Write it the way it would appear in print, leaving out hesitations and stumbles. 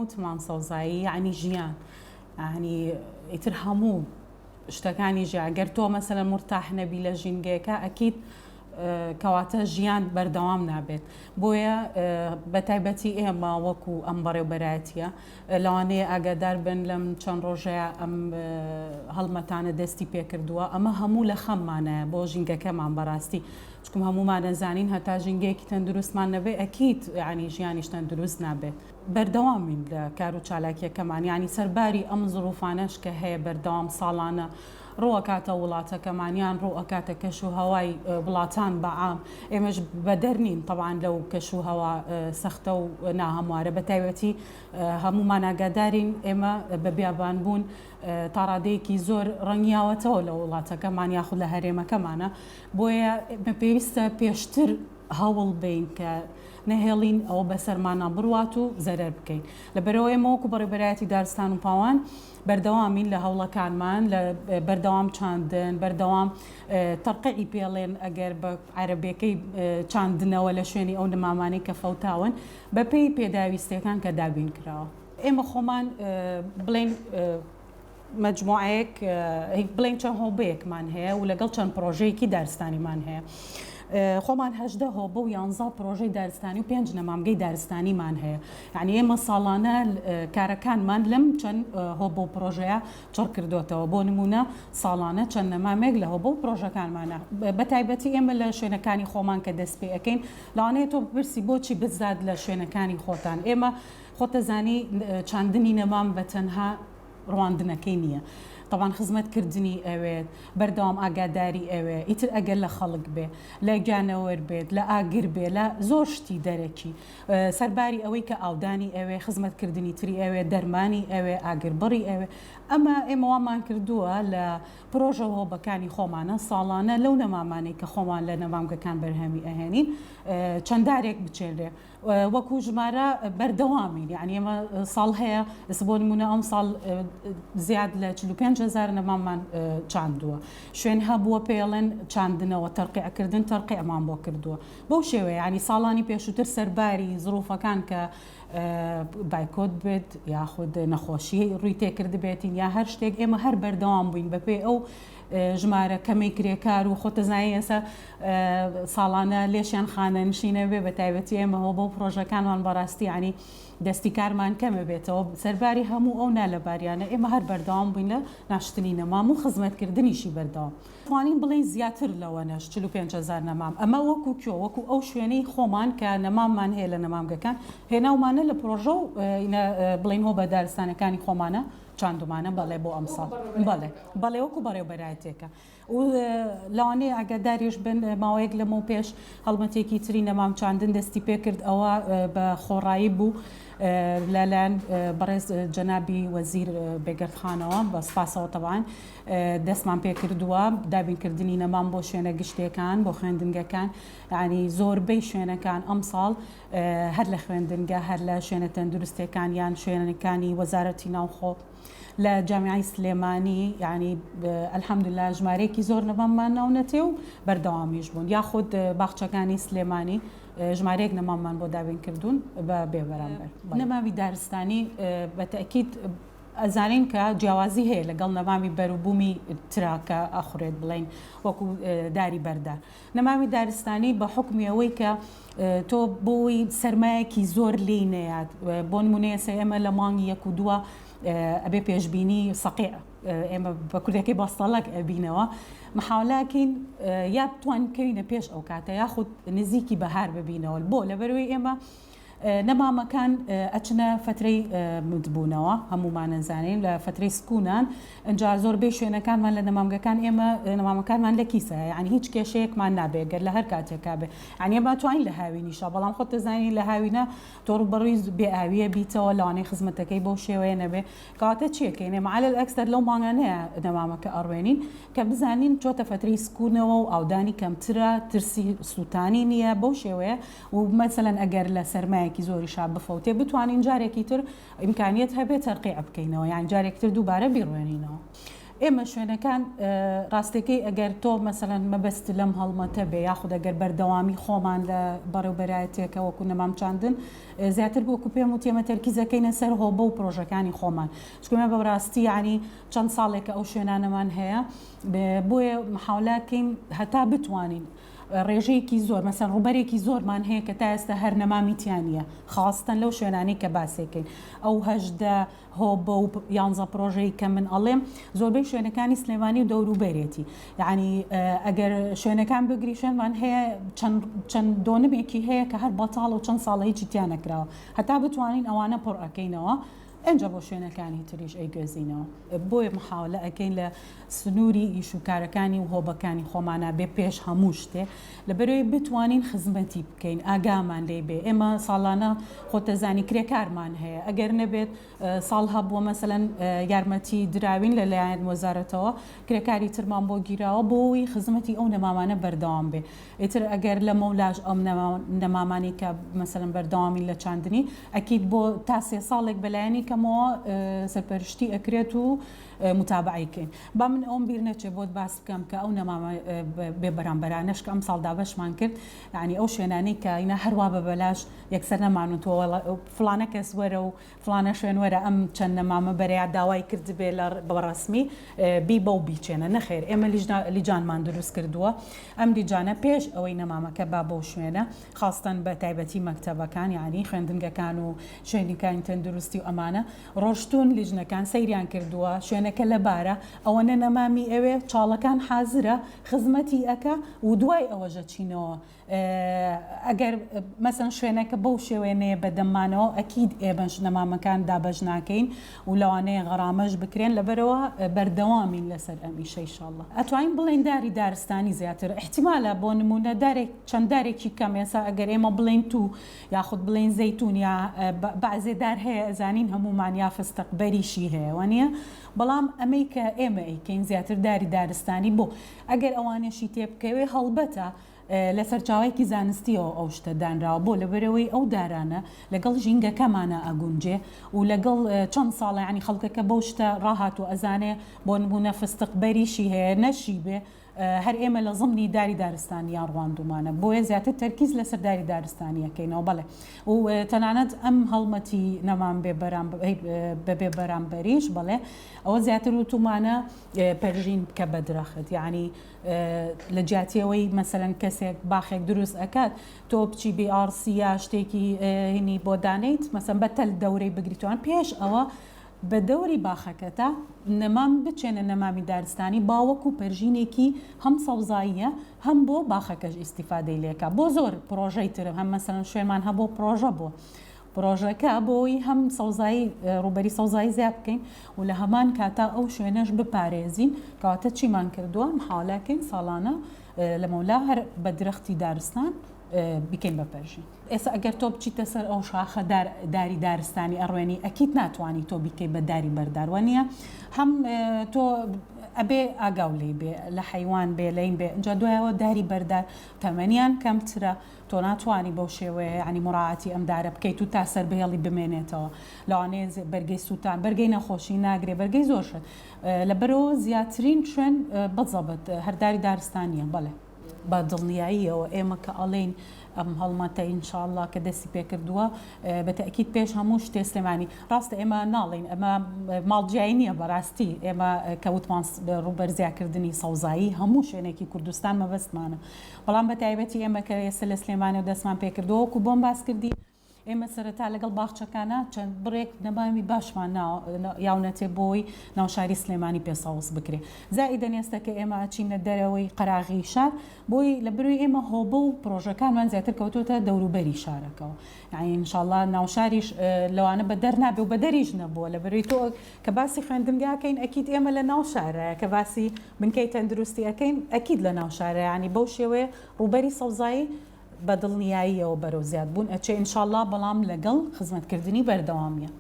وتمان سەوزایی یەعنی ژیان یەعنی ئیتر هەموو شتەکانی ژیان گەر تۆ مەسەلەن مورتاح نەبی لە ژینگەیەکە ئەکید کەواتە ژیان بەردەوام نابێت بۆیە بە تایبەتی ئێمە وەکو ئەم بەڕێوبەرایەتیە لەوانەیە ئاگادار بن لەم چەند ڕۆژەیە ئەم هەڵمەتانە دەستی پێکردووە ئەمە هەموو لە خەممانایە بۆ ژینگەکەمان بەڕاستی چکم هەموومان ئەزانین هەتا ژینگەیەکی تەندروستمان نەبێ ئەکید یانی ژیانیش تەندروست نابێت. بەردەوامین لە کار و چالاکیەکەمان یانی سەرباری ئەم زڕوفانەش کە هەیە بەردەوام ساڵانە ڕووئەکاتە وڵاتەکەمان یان ڕووئەکاتە کەش و هەوای وڵاتان بە عام ئێمەش بەدەر نین تەبعەن لەو کەش و هەوا سەختە و ناهەموارە بە تایبەتی هەموومان ئاگادارین ئێمە بە بیابان بوون تا ڕادەیەکی زۆر ڕەنگیاوەتەوە لە وڵاتەکەمان یاخود لە هەرێمەکەمانە بۆیە پێویستە پێشتر هەوڵ بەین کە نەهێڵین ئەوە بەسەرمانا بڕوات و زەرەر بکەین. لەبەرئەوە ئێمە وەکو بەڕێوبەرایەتی دارستان و پاوان بەردەوامین لە هەوڵەکانمان لە بەردەوام چاندن، بەردەوام تەرقیعی پێڵێن ئەگەر بە عەرەبیەکەی چاندنەوە لە شوێنی ئەو نمامانەی کە فەوتاون بەپێی پێداویستیەکان کە دابین کراوە. ئێمە خۆمان بڵێین مەجموعەیەک بڵێین چەند هۆبەیەکمان هەیە و لەگەڵ چەند پرۆژەیەکی دارستانیمان هەیە. خۆمان هەژدە هۆبە و یانزا پرۆژەی دارستانی و پێنج نەمامگەی دارستانیمان هەیە. یعنی ئێمە ساڵانە کارەکانمان لەم چەند هۆبە و پرۆژەیە چڕ کردوێتەوە. بۆ نمونە ساڵانە چەند نەمامێک لە هۆبە و پرۆژەکانمانە. بە تایبەتی ئێمە لە شوێنەکانی خۆمان کە دەست پێ ئەکەین لەوانەیە تۆ بپرسی بۆچی بزات لە شوێنەکانی خۆتان. ئێمە خۆتەزانی چاندنی نەمام بە تەنها ڕواندنەکەی نییە تەبان خزمەت کردنی ئەوێت بەردەوام ئاگاداری ئەوێ ئیتر ئەگەر لە خەڵک بێ لە گیانەوەر بێت لە ئاگر بێ لە زۆر شتی دەرەکی سەرباری ئەوەی کە ئاودانی ئەوێ خزمەت کردنی تری ئەوێ دەرمانی ئەوێ ئاگربڕی ئەوێ ئەمە ئێمە وامان کردووە لە پرۆژە هۆبەکانی خۆمانە ساڵانە لەو نەمامانەی کە خۆمان لە نەمامگەکان بەرهەمی ئەهێنین چەند دارێک بچێنرێ وەکو ژمارە بەردەوامین یعنی ئێمە ساڵ هەیە ئێستا بۆ نمونە ئەم ساڵ زیاد لە 45 هزار نەماممان چاندووە شوێن هەبووە پێڵێن چاندنەوە تەرقیعکردن تەرقیعمان بۆ کردووە بەو شێوەیە ینی ساڵانی پێشووتر سەرباری زروفەکان کە بایکۆت بێت یاخود نەخۆشی ڕووی تێکردبێتین یا هەر شتێک ئێمە هەر بەردەوام بووین بەپێ ئەو ژمارە کەمەی کرێکار و خۆتەزانی ئێستا ساڵانە لێشیان خانەنشینە بێ بە تایبەتی ئێمە هۆ بۆ پرۆژەکانمان بەڕاستی ینی دەستی کارمان کەمە بێتەوە سەرباری هەموو ئەو نالەباریانە ئێمە هەر بەردەوام بووین لە ناشتنی نەمام و خزمەتکردنیشی بەردەوام توانین بڵێین زیاتر لەوە نەش 45 هەزار نەمام ئەمە وەکو کوێ وەکو ئەو شوێنەی خۆمان کە نەماممان هەیە لە نەمامگەکان هێناومانە لە پرۆژە و بڵێین هۆ بە دارستانەکانی خۆمانە چاندومانە بەڵێ بۆ ئەمساڵ بەڵێ بەڵێ وەکو بەڕێوبەرایەتێکە و لەوانەیە ئاگاداریش بن ماوەیەک لەمەو پێش هەڵمەتێکی تری نەمام چاندن دەستی پێکرد ئەوە بە خۆڕایی بوو لەلایەن بەڕێز جەنابی وەزیر بێگەردخانەوە بە سپاسەوە تەبان دەستمان پێکردووە دابینکردنی نەمام بۆ شوێنە گشتیەکان بۆ خوێندنگەکان ینی زۆربەی شوێنەکان ئەمساڵ هەر لە خوێندنگە، هەر لە شوێنە تەندروستیەکان یان شوێنەکانی وەزارەتی ناوخۆ لە جامیعەی سلێمانی یعنی الحمدللە ژمارەیەکی زۆر نەماممان ناونەتێ و بەردەوامیش بوون یاخود باخچەکانی سلێمانی ژمارەیەک نەماممان بۆ دابین کردوون بە بێ بەرامبەر. نەمامی دارستانی بە تەئکید ئەزانین کە جیاوازی هەیە لەگەڵ نەمامی بەروبوومی ترا کە ئەخورێت بڵێین وەکو داری بەردار. نەمامی دارستانی بە حوکمی ئەوەی کە تۆ بۆی سەرمایەکی زۆر لێی نەیات بۆ نمونە ئێستا ئێمە لە مانگی یەک و دووە ئەبێ پێشبینی سەقیع ئێمە بە کوردەکەی بەستەڵەک ئەبینەوە محاولاکەین یا بتوانین بکەوینە پێش ئەو کاتە یاخود نزیکی بەهار ببینەوە بۆ لەبەرەوەی ئێمە نەمامەکان ئەچنە فەترەی متبوونەوە هەموومان ئەزانین لە فەترەی سکونان ئەجا زۆربەی شوێنەکانمان لە نەمامگەکان ئێمە نەمامەکانمان لە کیسە یعنی هیچ کێشەیەکمان نابێت گەر لە هەر کاتێکا بێ یعنی ئێمە توانین لە هاوینیشا بەڵام خۆت دەزانی لە هاوینە تۆ ڕووبەڕووی بێ ئاویە بیتەوە لەوانەیە خزمەتەکەی بەو شێوەیە نەبێ کەواتە چیەکەین ئێمە عەلەل ئەکسەر لەو مانگانەیە نەمامەکە ئەڕوێنین کە بزانین چۆتە فەترەی سکونەوە و ئاودانی کەمترە ترسی سووتانی نییە بەو شێوەیە و مەسەلەن ئەگەر لە سەرمایەکی زۆریشا بفەوتێ بتوانین جارێکی تر ئیمکانیەت هەبێ تەرقیع بکەینەوە یان جارێکی تر دووبارە بیڕوێنینەوە. ئێمە شوێنەکان ڕاستەکەی ئەگەر تۆ مەسەلەن مەبەست لەم هەڵمەتە بێ یاخود ئەگەر بەردەوامی خۆمان لە بەڕێوبەرایەتیەکە وەکو نەمام چاندن زیاتر وەکو پێم وتی ئێمە تەرکیزەکەینە سەر هۆبە و پرۆژەکانی خۆمان چونکە ئێمە بەڕاستی یعنی چەند ساڵێکە ئەو شوێنانەمان هەیە بۆیە محاولاکەین هەتا بتوانین ڕێژەیەکی زۆر مەسەن ڕووبەرێکی زۆرمان هەیە کە تا ئێستا هەر نەمامی تیا نییە خاستەن لەو شوێنانەی کە باسێکەین ئەو 18 هۆبە و یانزە پرۆژەی کە من ئەڵێم زۆربەی شوێنەکانی سلێمانی و دەوروبەرێتی یعنی ئەگەر شوێنەکان بگری شوێنمان هەیە چەند چەند دۆنمێکی هەیە کە هەر بەتاڵ و چەند ساڵە هیچی تیا نەکراوە هەتا بتوانین ئەوانە پڕ ئەکەینەوە ئەنجا بۆ شوێنەکانی تریش ئەیگوێزینەوە. بۆیە محاوەلە ئەکەین لە سنووری ئیش و کارەکانی و هۆبەکانی خۆمانا بێ پێش هەموو شتێ لەبەرئەوەی بتوانین خزمەتی بکەین ئاگامان لێی بێ ئێمە ساڵانە خۆتەزانی کرێکارمان هەیە ئەگەر نەبێت ساڵ هەبووە مەسەلەن یارمەتی دراوین لە لایەن وەزارەتەوە کرێکاری ترمان بۆ گیراوە بۆ ئەوەی خزمەتی ئەو نەمامانە بەردەوام بێ ئیتر ئەگەر لەمەولاش ئەم نەمامانەی کە مەسەلەن بەردەوامین لە چاندنی ئەکید بۆ تا سێ ساڵێک بەلایەنی کەمەوە سەرپەرشتی ئەکرێت و متابعەی کەین با من ئەوم بیر نەچێ بۆت باس بکەم کە ئەو نەمامە بێ بەرامبەرانەش کە ئەمساڵ دابەشمان کرد یعنی ئەو شوێنانەی کە ئینا هەروا بە بەلاش یەکسەر نەمانوتووە فڵانە کەس وەرە و فڵانە شوێن وەرە ئەم چەند نەمامە بەرە یا داوای کردبێ لە بە ڕەسمی بیبە و بیچێنە نەخێر ئێمە لیجانمان دروست کردووە ئەم لیجانە پێش ئەوەی نەمامەکە با بەو شوێنە خاستەن بە تایبەتی مەکتەبەکان یعنی خوێندنگەکان و شوێنەکانی تەندروستی و ئەمانە ڕۆشتوون لیژنەکان سەیریان کردووە شوێنەکە لەبارە ئەوەنە نەمامی ئەوێ چاڵەکان حازرە خزمەتی ئەکا و دوای ئەوەش ئەچینەوە ئەگەر مەسەن شوێنەکە بەو شێوەیە نەیە بەدەممانەوە ئەکید ئێمەش نەمامەکان دابەش ناکەین و لەوانەیە غەرامەش بکرێن لەبەرئەوە بەردەوامین لەسەر ئەم ئیشە ئیشاڵڵا ئەتوانین بڵێین داری دارستانی زیاتر ئیحتیمالە بۆ نموونە دارێک چەند دارێکی کەم ئێستا ئەگەر ئێمە بڵێین توو یاخود بڵێین زەیتون یا بەعزێ دار هەیە ئەزانین هەموومان یا فستق بەریشی هەیە وانیە بەڵام ئەمەی کە ئێمە ئەیکەین زیاتر داری دارستانی بۆ ئەگەر ئەوانەشی تێبکەوێ هەڵبەتە لە سەرچاوەیەکی زانستیەوە ئەو شتە دانراوە بۆ لەبەرئەوەی ئەو دارانە لەگەڵ ژینگەکەمانا ئەگونجێ و لەگەڵ چەند ساڵە یانی خەڵکەکە بەو شتە ڕاهاتوە ئەزانێ بۆ نمونە فستق بەریشی هەیە نەشی بێ هەر ئێمە لە زمنی داری دارستانیا ڕواندومانە بۆیە زیاتر تەرکیز لەسەر داری دارستانی ئەکەینەوە بەڵێ و تەنانەت ئەم هەڵمەتی نەمام بێ بەرام بەبێ بەرامبەریش بەڵێ ئەوە زیاتر وتومانە پەرژین بکە بە درەخت یعنی لە جیاتی ئەوەی مەسەلەن کەسێک باخێک دروست ئەکات تۆ بچی بی ئاڕ سی یا شتێکی هینی بۆ دانیت مەسەن بە تەل دەورەی بگریتوان پێش ئەوە بە دەوری باخەکەتا نەمام بچێنە نەمامی دارستانی باوەکو پەرژینێکی هەم سەوزاییە هەم بۆ باخەکەش ئیسیفادەی لێکا بۆ زۆر پرۆژەی تر هەم مەسەلەن شوێنمان هەبوو پرۆژە بۆ پرۆژەکە بۆ ئەوەی هەم سەوزایی ڕووبەری سەوزایی زیاد بکەین و لە هەمان کاتا ئەو شوێنەش بپارێزین کەواتە چیمان کردووە محاولەکەین ساڵانە لەمەولا هەر بە درەختی دارستان بیکەین بە پەرژین. ئێستا ئەگەر تۆ بچیتە سەر ئەو شاخە دار داری دارستانی ئەڕوێنی ئەکید ناتوانی تۆ بیکەی بە داری بەردار وەنیە هەم تۆ ئەبێ ئاگاو لێی بێ لە حەیوان بێ لەین بێ ئینجا دوایەوە داری بەردار تەمەنیان کەمترە تۆ ناتوانی بەو شێوەیە یانی موراعاتی ئەم دارە بکەیت و تا سەر بهێڵی بمێنێتەوە لەوانەیە بەرگەی سووتان بەرگەی نەخۆشی ناگرێ بەرگەی زۆر شت لەبەرەوە زیاترین شوێن بەزەبت هەر داری دارستانیە بەڵێ. بە دڵنیاییەوە ئێمە کە ئەڵێین ئەم هەڵمەتە ان شاء اللە کە دەستی پێکردووە بە تەئکید پێش هەموو شتێ سلێمانی ڕاستە ئێمە ناڵێین ئەمە ماڵ جیایی نییە بەڕاستی ئێمە کە وتمان ڕووبەر زیاکردنی سەوزایی هەموو شوێنێکی کوردستان مەبەستمانە بەڵام بە تایبەتی ئێمە کە ئێستا لە سلێمانیەوە دەستمان پێکردووە وەکو بۆم باس کردی ئێمە سەرەتا لەگەڵ باخچەکانا چەند بڕێک نەمامی باشمان یاونەتێ بۆی ناوشاری سلێمانی پێ سەوز بکرێ زائیدەن ئێستا کە ئێمە ئەچینە دەرەوەی قەراغی شار بۆی لە بروی ئێمە هۆبە و پرۆژەکانمان زیاتر کەوتۆتە دەوروبەری شارەکەوە یعنی انشاءاللە ناوشاریش لەوانە بە دەر نابێ و بە دەریش نەبووە لە بروی تۆ کە باسی خوێندنگا کەین ئەکید ئێمە لە ناو شارایە کە باسی بنکەی تەندروستی ئەکەین ئەکید لە ناو شارە یعنی بەو شێوەیە ڕووبەری سەوزایی بە دڵنیاییەوە بەرەو زیاد بوون ئەچێ ان شاءاللە بەڵام لەگەڵ خزمەتکردنی بەردەوامیە.